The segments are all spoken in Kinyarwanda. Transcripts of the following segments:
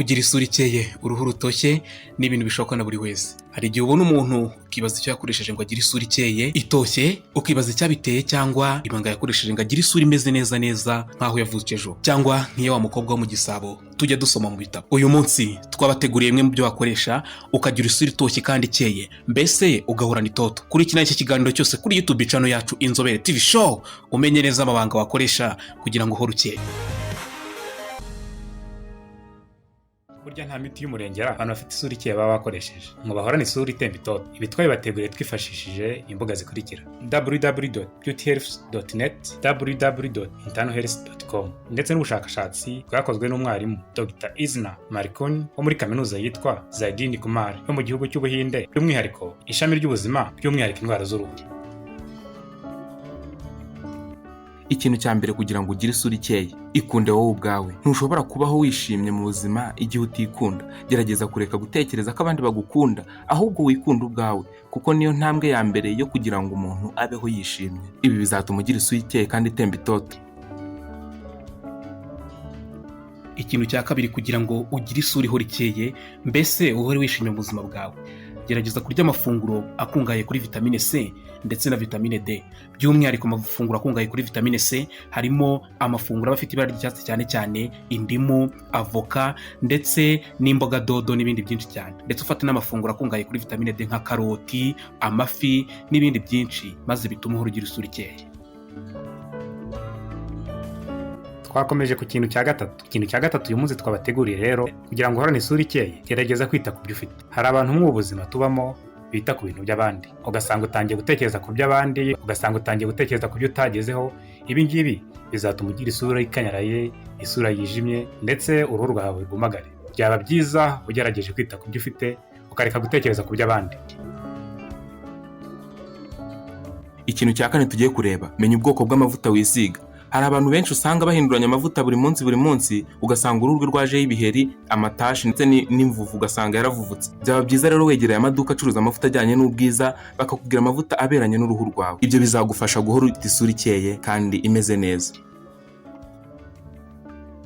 Kugira isura ikeye, uruhu rutoshye ni ibintu bishoboka na buri wese. Hari igihe ubona umuntu ukibaza icyo yakoresheje ngo agire isura ikeye itoshye, ukibaza icyabiteye cyangwa ibanga yakoresheje ngo agire isura imeze neza neza nk'aho yavutse ejo, cyangwa nk'iyo wa mukobwa wo mu gisabo tujya dusoma mu bitabo. Uyu munsi twabateguriye bimwe mu byo wakoresha ukagira isura itoshye kandi ikeye, mbese ugahorana itoto. Kurikirana iki kiganiro cyose kuri YouTube channel yacu Inzobere TV Show, umenye neza amabanga wakoresha kugira ngo uhore ukeye. Burya nta miti y'umurengera abantu bafite isura ikeye baba bakoresheje ngo bahorane isura itemba itoto. Ibi twabibateguriye twifashishije imbuga zikurikira: www.beautyhealth.net, www.internalhealth.com, ndetse n'ubushakashatsi bwakozwe n'umwarimu Dr Izna Marconi wo muri kaminuza yitwa Zaidini Kumar yo mu gihugu cy'Ubuhinde, by'umwihariko ishami ry'ubuzima, by'umwihariko indwara z'uruhu. Ikintu cya mbere kugira ngo ugire isura ikeye, ikunde wowe ubwawe. Ntushobora kubaho wishimye mu buzima igihe utikunda. Gerageza kureka gutekereza ko abandi bagukunda, ahubwo wikunde ubwawe, kuko niyo ntambwe ya mbere yo kugira ngo umuntu abeho yishimye. Ibi bizatuma ugira isura ikeye kandi itemba itoto. Ikintu cya kabiri kugira ngo ugire isura ihora ikeye, mbese uhore wishimye mu buzima bwawe, gerageza kurya amafunguro akungahaye kuri vitamine C ndetse na vitamine D. By'umwihariko amafunguro akungahaye kuri vitamine C harimo amafunguro aba afite ibara ry'icyatsi, cyane cyane indimu, avoka ndetse n'imboga dodo n'ibindi byinshi cyane. Ndetse ufate n'amafunguro akungahaye kuri vitamine D nka karoti, amafi n'ibindi byinshi, maze bituma uhora ugira isura ikeye. Twakomeje ku kintu cya gatatu. Ikintu cya gatatu uyu munsi twabateguriye rero, kugira ngo uhorane isura ikeye, gerageza kwita ku byo ufite. Hari abantu mu buzima tubamo bita ku bintu by'abandi, ugasanga utangiye gutekereza ku by'abandi, ugasanga utangiye gutekereza ku byo utagezeho. Ibi ngibi bizatuma ugira isura ikanyaraye, isura yijimye, ndetse uruhu rwawe rwumagare. Byaba byiza ugerageje kwita ku byo ufite, ukareka gutekereza ku by'abandi. Ikintu cya kane tugiye kureba, menya ubwoko bw'amavuta wisiga. Hari abantu benshi usanga bahinduranya amavuta buri munsi buri munsi, ugasanga uruhu rwe rwajeho ibiheri, amatashi ndetse n'imvuvu, ugasanga yaravuvutse. Byaba byiza rero wegereye amaduka acuruza amavuta ajyanye n'ubwiza, bakakubwira amavuta aberanye n'uruhu rwawe. Ibyo bizagufasha guhora ufite isura ikeye kandi imeze neza.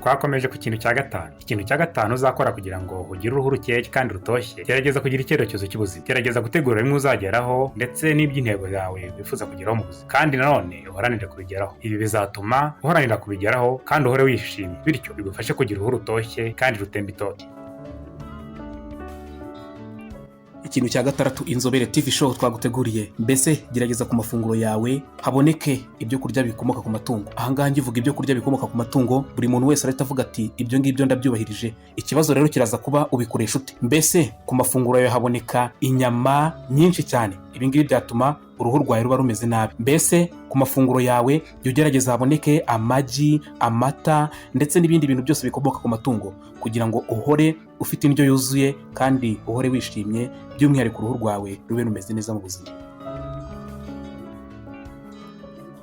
Twakomeje ku kintu cya gatanu. Ikintu cya gatanu uzakora kugira ngo ugire uruhu rukeye kandi rutoshye, gerageza kugira icyerekezo cy'ubuzima. Gerageza gutegura bimwe uzageraho ndetse n'iby'intego yawe wifuza kugeraho mu buzima, kandi nanone uharanire kubigeraho. Ibi bizatuma uharanira kubigeraho kandi uhore wishimye, bityo bigufashe kugira uruhu rutoshye kandi rutemba itoto. Ikintu cya gatandatu Inzobere TV Show twaguteguriye, mbese gerageza ku mafunguro yawe haboneke ibyo kurya bikomoka ku matungo. Ahangaha ngivuga ibyo kurya bikomoka ku matungo, buri muntu wese arahita avuga ati ibyo ngibyo ndabyubahirije. Ikibazo rero kiraza kuba ubikoresha ute? Mbese ku mafunguro yawe haboneka inyama nyinshi cyane, ibi ngibi byatuma uruhu rwawe ruba rumeze nabi. Mbese ku mafunguro yawe jya ugerageza haboneke amagi, amata ndetse n'ibindi bintu byose bikomoka ku matungo, kugira ngo uhore ufite indyo yuzuye kandi uhore wishimye, by'umwihariko uruhu rwawe rube rumeze neza mu buzima.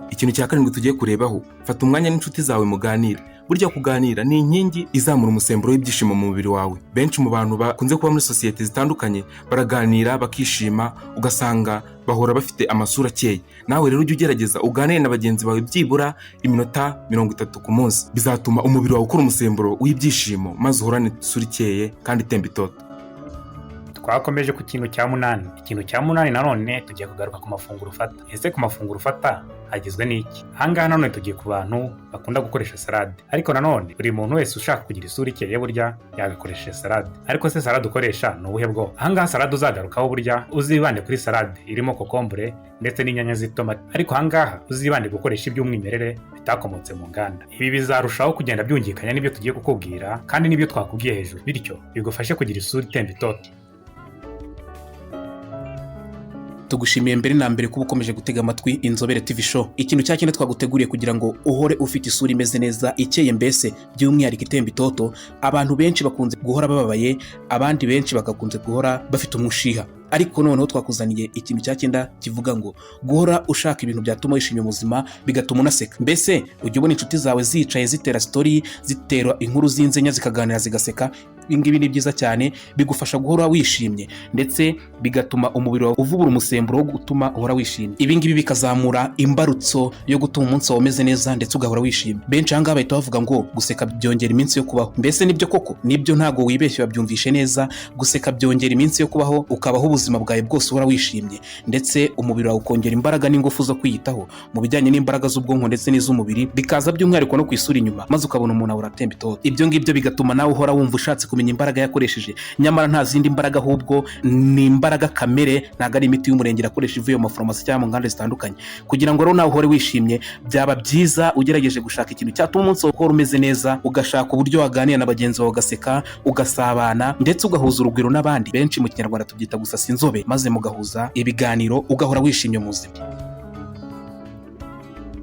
Ikintu cya karindwi tugiye kurebaho, fata umwanya n'inshuti zawe muganire. Burya kuganira ni inkingi izamura umusemburo w'ibyishimo mu mubiri wawe. Benshi mu bantu bakunze kuba muri sosiyete zitandukanye baraganira bakishima, ugasanga bahora bafite amasura akeye. Nawe rero ujye ugerageza uganire na bagenzi bawe byibura iminota 30 ku munsi. Bizatuma umubiri wawe ukora umusemburo w'ibyishimo, maze uhorane isura ikeye kandi itemba itoto. Twakomeje ku kintu cya munani. Ikintu cya munani nanone tugiye kugaruka ku mafunguro ufata. Ese ku mafunguro ufata hagizwe n'iki? Ahangaha nanone tugiye ku bantu bakunda gukoresha salade, ariko nanone buri muntu wese ushaka kugira isura ikeye burya yagakoresheje salade. Ariko se salade ukoresha ni ubuhe bwoko? Ahangaha salade uzagarukaho burya uzibande kuri salade irimo kokombure ndetse n'inyanya z'itomati, ariko ahangaha uzibande gukoresha iby'umwimerere bitakomotse mu nganda. Ibi bizarushaho kugenda byungikanya n'ibyo tugiye kukubwira kandi n'ibyo twakubwiye hejuru, bityo bigufashe kugira isura itemba itoto. Tugushimiye mbere na mbere kuba ukomeje gutega amatwi Inzobere TV Show. Ikintu cya cyenda twaguteguriye kugira ngo uhore ufite isura imeze neza ikeye, mbese by'umwihariko itemba itoto. Abantu benshi bakunze guhora bababaye, abandi benshi bagakunze guhora bafite umushiha, ariko noneho twakuzaniye ikintu cya cyenda kivuga ngo guhora ushaka ibintu byatuma wishimira ubuzima bigatuma unaseka. Mbese ujya ubona inshuti zawe zicaye zitera story, zitera inkuru z'inzenya, zikaganira, zigaseka. Ibi ngibi ni byiza cyane, bigufasha guhora wishimye, ndetse bigatuma umubiri wawe uvubura umusemburo wo gutuma uhora wishimye. Ibi ngibi bikazamura imbarutso yo gutuma umunsi wawe umeze neza, ndetse ugahora wishimye. Benshi aha ngaha bahita bavuga ngo guseka byongera iminsi yo kubaho. Mbese nibyo koko? Nibyo, ntabwo wibeshye, wabyumvishe neza. Guseka byongera iminsi yo kubaho, ukabaho ubuzima bwawe bwose uhora wishimye, ndetse umubiri wawe ukongera imbaraga n'ingufu zo kwiyitaho mu bijyanye n'imbaraga z'ubwonko ndetse n'iz'umubiri, bikaza by'umwihariko no ku isura inyuma, maze ukabona umuntu ahora atemba itoto. Ibyo ngibyo bigatuma nawe uhora wumva ushatse kumenya imbaraga yakoresheje, nyamara nta zindi mbaraga, ahubwo ni imbaraga kamere, ntabwo ari imiti y'umurengera akoresha ivuye mu mafarumasi cyangwa mu nganda zitandukanye. Kugira ngo rero nawe uhore wishimye, byaba byiza ugerageje gushaka ikintu cyatuma umunsi wawe uhora umeze neza, ugashaka uburyo waganira na bagenzi bawe, ugaseka, ugasabana, ndetse ugahuza urugwiro n'abandi. Benshi mu Kinyarwanda tubyita gusasa inzobe, maze mugahuza ibiganiro, ugahora wishimye mu buzima.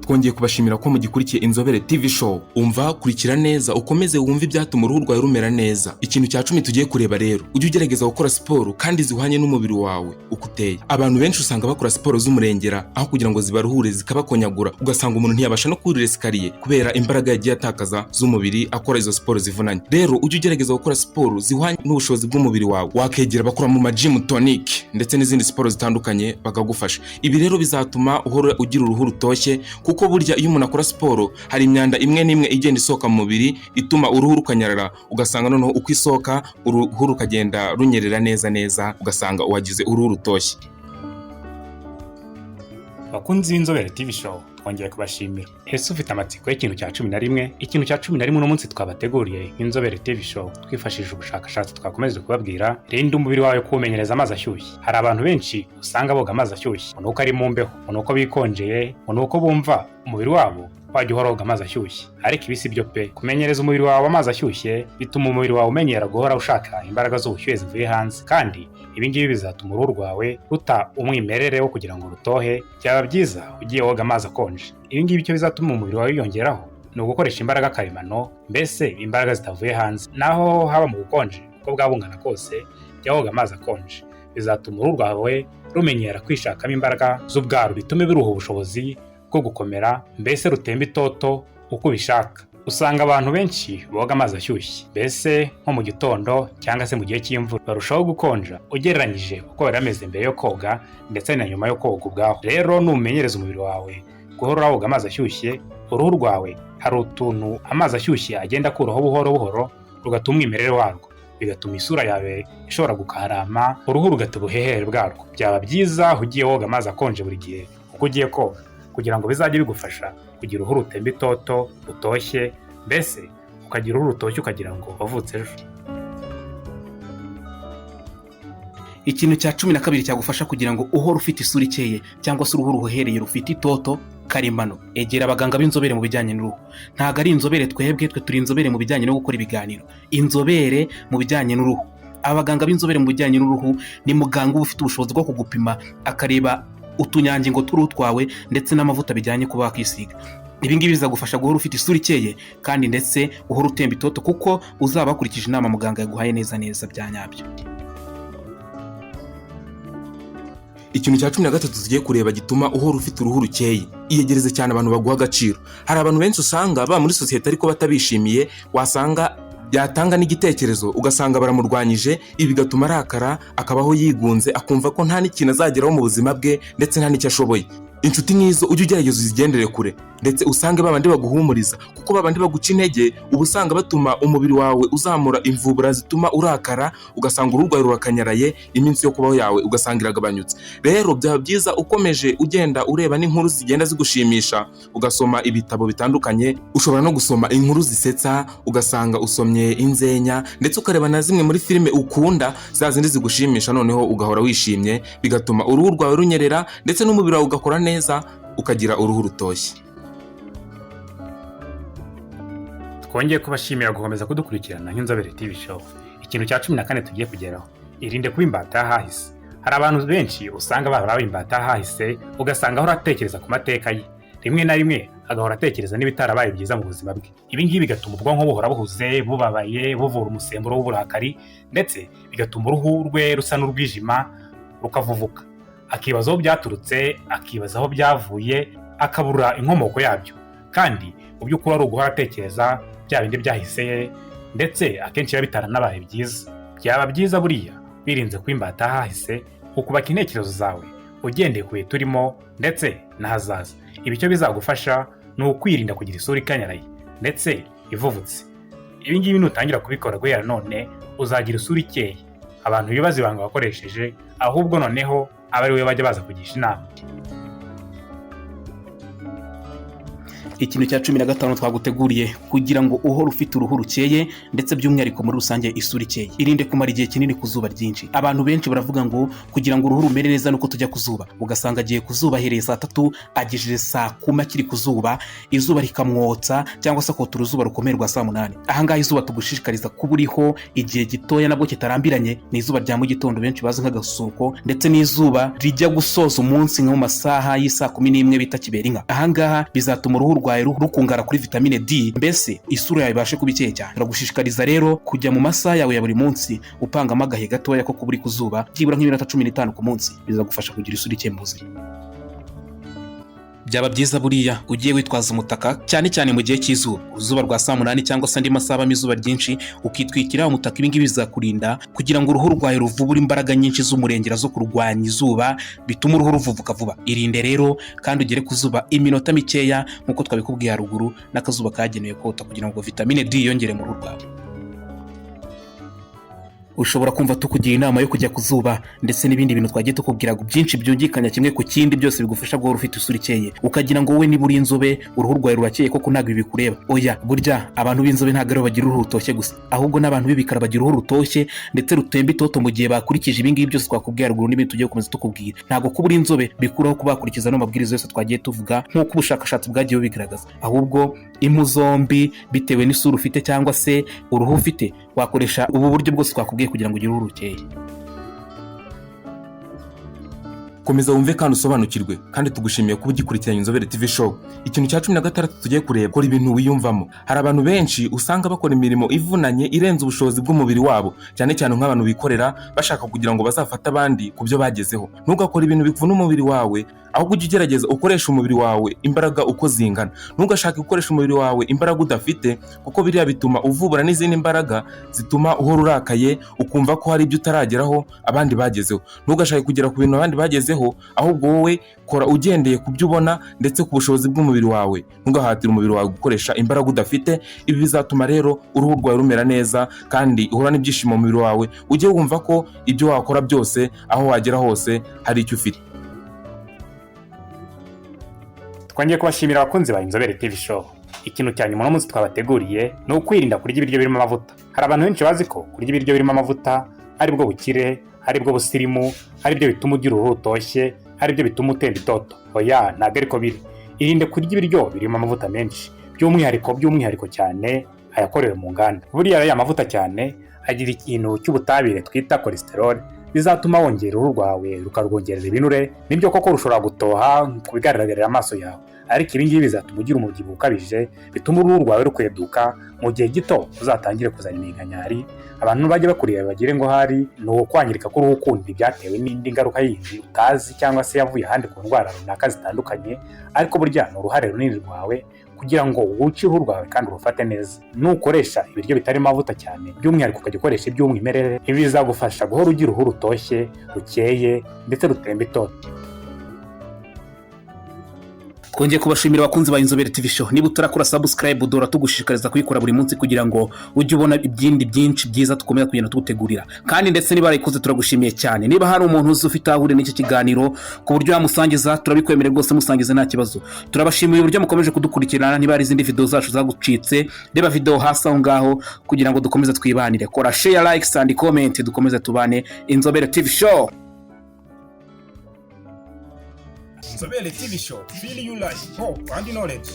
Twongeye kubashimira ko mugikurikiye Inzobere TV Show. Umva, kurikira neza, ukomeze wumve ibyatuma uruhu rwawe rumera neza. Ikintu cya 10 tugiye kureba rero, ujye ugerageza gukora siporo kandi zihwanye n'umubiri wawe uko uteye. Abantu benshi usanga bakora siporo z'umurengera, aho kugira ngo zibaruhure zikabakonyagura, ugasanga umuntu ntiyabasha no kurira escalier kubera imbaraga yagiye atakaza z'umubiri akora izo siporo zivunanye. Rero ujye ugerageza gukora siporo zihwanye n'ubushobozi bw'umubiri wawe. Wakegera abakora mu ma gym tonic ndetse n'izindi siporo zitandukanye bakagufasha. Ibi rero bizatuma uhora ugira uruhu rutoshye, kuko burya iyo umuntu akora siporo hari imyanda imwe n'imwe igenda isohoka mu mubiri ituma uruhu rukanyarara, ugasanga noneho uko isohoka uruhu rukagenda runyerera neza neza, ugasanga uwagize uruhu rutoshye. Bakunzi b'Inzobere TV Show, twongeye kubashimira. Ese ufite amatsiko y'ikintu cya 11? Ikintu cya 11 uno munsi twabateguriye nk'Inzobere TV Show, twifashishije ubushakashatsi twakomeje kubabwira: rinda umubiri wawe kuwumenyereza amazi ashyushye. Hari abantu benshi usanga boga amazi ashyushye ngo nuko ari mu mbeho, ngo nuko bikonjeye, ngo nuko bumva umubiri wabo wajya uhora woga amazi ashyushye. Ariko ibi si byo pe. Kumenyereza umubiri wawe amazi ashyushye bituma umubiri wawe umenyera guhora ushaka imbaraga z'ubushyuhe zivuye hanze, kandi ibi ngibi bizatuma uruhu rwawe ruta umwimerere wo kugira ngo rutohe. Byaba byiza ugiye woga amazi akonje. Ibi ngibi icyo bizatuma umubiri wawe wiyongeraho ni ugukoresha imbaraga karemano, mbese imbaraga zitavuye hanze. Naho haba mu bukonje uko bwaba bungana kose, jya woga amazi akonje. Bizatuma uruhu rwawe rumenyera kwishakamo imbaraga z'ubwarwo, bitume biruha ubushobozi bwo gukomera, mbese rutemba itoto uko ubishaka. Usanga abantu benshi boga amazi ashyushye, mbese nko mu gitondo cyangwa se mu gihe cy'imvura, barushaho gukonja ugereranyije uko bari bameze mbere yo koga ndetse na nyuma yo koga ubwaho. Rero numenyereza umubiri wawe guhora woga amazi ashyushye, uruhu rwawe hari utuntu amazi ashyushye agenda akuraho buhoro buhoro, rugata umwimerere warwo, bigatuma isura yawe ishobora gukarama, uruhu rugata ubuhehere bwarwo. Byaba byiza ugiye woga amazi akonje buri gihe uko ugiye koga, kugira ngo bizajye bigufasha kugira uruhu rutemba itoto, rutoshye, mbese ukagira uruhu rutoshye ukagira ngo wavutse ejo. Ikintu cya 12 cyagufasha kugira ngo uhore ufite isura ikeye cyangwa se uruhu ruhehereye rufite itoto karemano: egera abaganga b'inzobere mu bijyanye n'uruhu. Ntabwo ari inzobere twebwe, twe turi inzobere mu bijyanye no gukora ibiganiro. Inzobere mu bijyanye n'uruhu, abaganga b'inzobere mu bijyanye n'uruhu, ni muganga uba ufite ubushobozi bwo kugupima, akareba utunyangingo tw'uruhu twawe ndetse n'amavuta bijyanye kuba wakisiga. Ibi ngibi bizagufasha guhora ufite isura ikeye kandi ndetse uhora utemba itoto, kuko uzaba wakurikije inama muganga yaguhaye neza neza bya nyabyo. Ikintu cya 13 tugiye kureba gituma uhora ufite uruhu rukeye: iyegereze cyane abantu baguha agaciro. Hari abantu benshi usanga baba muri sosiyete ariko batabishimiye, wasanga yatanga n'igitekerezo ugasanga baramurwanyije. Ibi bigatuma arakara, akabaho yigunze, akumva ko nta n'ikintu azageraho mu buzima bwe ndetse nta n'icyo ashoboye. Inshuti nk'izo ujye ugerageza uzigendere kure, ndetse usange babandi baguhumuriza, kuko babandi baguca intege uba usanga batuma umubiri wawe uzamura imvubura zituma urakara, ugasanga uruhu rwawe rurakanyaraye, iminsi yo kubaho yawe ugasanga iragabanyutse. Rero byaba byiza ukomeje ugenda ureba n'inkuru zigenda zigushimisha, ugasoma ibitabo bitandukanye, ushobora no gusoma inkuru zisetsa, ugasanga usomye inzenya, ndetse ukareba na zimwe muri filime ukunda, za zindi zigushimisha, noneho ugahora wishimye, bigatuma uruhu rwawe runyerera ndetse n'umubiri wawe ugakora neza, ukagira uruhu rutoshye. Twongeye kubashimira gukomeza kudukurikirana nk'Inzobere TV Show. Ikintu cya 14 tugiye kugeraho: irinde kuba imbata y'ahahise. Hari abantu benshi usanga bahora imbata y'ahahise, ugasanga ahora atekereza ku mateka ye, rimwe na rimwe agahora atekereza n'ibitarabaye byiza mu buzima bwe. Ibi ngibi bigatuma ubwonko buhora buhuze, bubabaye, buvura umusemburo w'uburakari, ndetse bigatuma uruhu rwe rusa n'urwijima, rukavuvuka, akibaza aho byaturutse, akibaza aho byavuye, akabura inkomoko yabyo, kandi mu by'ukuri ari uguhora atekereza bya bindi byahise. Ndetse akenshi biba bitaranabaye byiza. Byaba byiza buriya wirinze kuba imbata hahise, ukubaka intekerezo zawe ugendeye ku bihe turimo ndetse n'ahazaza. Ibi icyo bizagufasha ni ukwirinda kugira isura ikanyaraye ndetse ivuvutse. Ibi ngibi nutangira kubikora guhera none, uzagira isura ikeye, abantu bibaza ibanga wakoresheje, ahubwo noneho abe ari we bajya baza kugisha inama. Ikintu cya 15 twaguteguriye kugira ngo uhore ufite uruhu rukeye, ndetse by'umwihariko muri rusange isura ikeye: irinde kumara igihe kinini ku zuba ryinshi. Abantu benshi baravuga ngo kugira ngo uruhu rumere neza nuko tujya ku zuba, ugasanga agiye ku zuba ahereye saa 3 agejeje saa 10 akiri ku zuba, izuba rikamwotsa cyangwa se akota uruzuba rukomeye rwa saa 8. Ahangaha izuba tugushishikariza kuba uriho igihe gitoya nabwo kitarambiranye ni izuba rya mu gitondo benshi bazi nk'agasusuruko, ndetse n'izuba rijya gusoza umunsi nko mu masaha y'isaa 11 bita kibera inka. Ahangaha bizatuma uruhu rwawe rukungara kuri vitamine D, mbese isura yawe ibashe kuba ikeye cyane. Turagushishikariza rero kujya mu masaha yawe ya buri munsi upangamo agahe gatoya ko kuba uri ku zuba, byibura nk'iminota 15 ku munsi, bizagufasha kugira isura ikeye mu buzima. Byaba byiza buriya ugiye witwaza umutaka, cyane cyane mu gihe cy'izuba, uruzuba rwa saa 8 cyangwa se andi masaha abamo izuba ryinshi, ukitwikira umutaka. Ibi ngibi bizakurinda kugira ngo uruhu rwawe ruvubure imbaraga nyinshi z'umurengera zo kurwanya izuba, bituma uruhu ruvuvuka vuba. Irinde rero kandi ugere ku zuba iminota mikeya nk'uko twabikubwiye haruguru, n'akazuba kagenewe kota kugira ngo vitamine D yiyongere mu ruhu rwawe. Ushobora kumva tukugira inama yo kujya ku zuba ndetse n'ibindi bintu twagiye tukubwira byinshi byungikanya kimwe ku kindi, byose bigufasha guhora ufite isura ikeye, ukagira ngo wowe niba uri inzobe uruhu rwawe rurakeye koko, ntabwo ibi bikureba. Oya, burya abantu b'inzobe ntabwo aribo bagira uruhu rutoshye gusa, ahubwo n'abantu b'ibikara bagira uruhu rutoshye ndetse rutemba itoto mu gihe bakurikije ibi ngibi byose twakubwiye haruguru n'ibindi tugiye gukomeza tukubwira. Ntabwo kuba uri inzobe bikuraho kuba bakurikiza ano mabwiriza yose twagiye tuvuga nk'uko ubushakashatsi bwagiye bubigaragaza. Ahubwo impu zombi, bitewe n'isura ufite cyangwa se uruhu ufite, wakoresha ubu buryo bwose twakubwiye kugira ngo ugire uruhu rukeye. Komeza wumve kandi usobanukirwe, kandi tugushimiye kuba ugikurikiranye Inzobere TV Show. Ikintu cya 16 tugiye kureba: kora ibintu wiyumvamo. Hari abantu benshi usanga bakora imirimo ivunanye irenze ubushobozi bw'umubiri wabo, cyane cyane nk'abantu bikorera bashaka kugira ngo bazafate abandi ku byo bagezeho. Ntugakore ibintu bivuna umubiri wawe, ahubwo ujye ugerageza ukoresha umubiri wawe imbaraga uko zingana. Ntugashake gukoresha umubiri wawe imbaraga udafite, kuko biriya bituma uvubura n'izindi mbaraga zituma uhora urakaye, ukumva ko hari ibyo utarageraho abandi bagezeho. Ntugashake kugera ku bintu abandi bagezeho, ahubwo wowe kora ugendeye ku byo ubona ndetse ku bushobozi bw'umubiri wawe. Ntugahatire umubiri wawe gukoresha imbaraga udafite. Ibi bizatuma rero uruhu rwawe rumera neza kandi uhorane ibyishimo mu mubiri wawe, ujye wumva ko ibyo wakora byose, aho wagera hose, hari icyo ufite. Twongeye kubashimira, abakunzi ba Inzobere TV Show. Ikintu cya nyuma uno munsi twabateguriye ni ukwirinda kurya ibiryo birimo amavuta. Hari abantu benshi bazi ko kurya ibiryo birimo amavuta ari bwo bukire, ari bwo busirimu, ari byo bituma ugira uruhu rutoshye, ari byo bituma utemba itoto. Oya, ntabwo ariko biri. Irinde kurya ibiryo birimo amavuta menshi, by'umwihariko cyane ayakorewe mu nganda. Buriya aya mavuta cyane agira ikintu cy'ubutabire twita cholesterol, bizatuma wongera uruhu rwawe, rukarwongerera ibinure. Nibyo koko rushobora gutoha ku bigaragarira amaso yawe, ariko ibi ngibi bizatuma ugira umubyibuho ukabije, bituma uruhu rwawe rukweduka mu gihe gito, uzatangire kuzana iminkanyari, abantu bajya bakureba bagire ngo hari ni ukwangirika k'uruhu kundi byatewe n'indi ngaruka yindi utazi cyangwa se yavuye ahandi ku ndwara runaka zitandukanye. Ariko burya ni uruhare runini rwawe kugira ngo wuce uruhu rwawe kandi urufate neza. Nukoresha ibiryo bitarimo amavuta cyane, by'umwihariko ukajya ukoresha iby'umwimerere, ibi bizagufasha guhora ugira uruhu rutoshye, rukeye ndetse rutemba itoto. Twongeye kubashimira, abakunzi ba Inzobere TV Show. Niba utarakora subscribe, dora tugushishikariza kuyikora buri munsi kugira ngo ujye ubona ibindi byinshi byiza dukomeza kugenda tugutegurira. Kandi ndetse niba warayikoze, turagushimiye cyane. Niba hari umuntu uzi ufite aho ahuriye n'iki kiganiro ku buryo yamusangiza, turabikwemerera rwose, musangize nta kibazo. Turabashimiye uburyo mukomeje kudukurikirana. Niba hari izindi video zacu zagucitse, reba video hasi aho ngaho kugira ngo dukomeze twibanire. Kora share, likes and comment, dukomeze tubane. Inzobere TV Show. Inzobere TV Show, fill you life, hope and knowledge.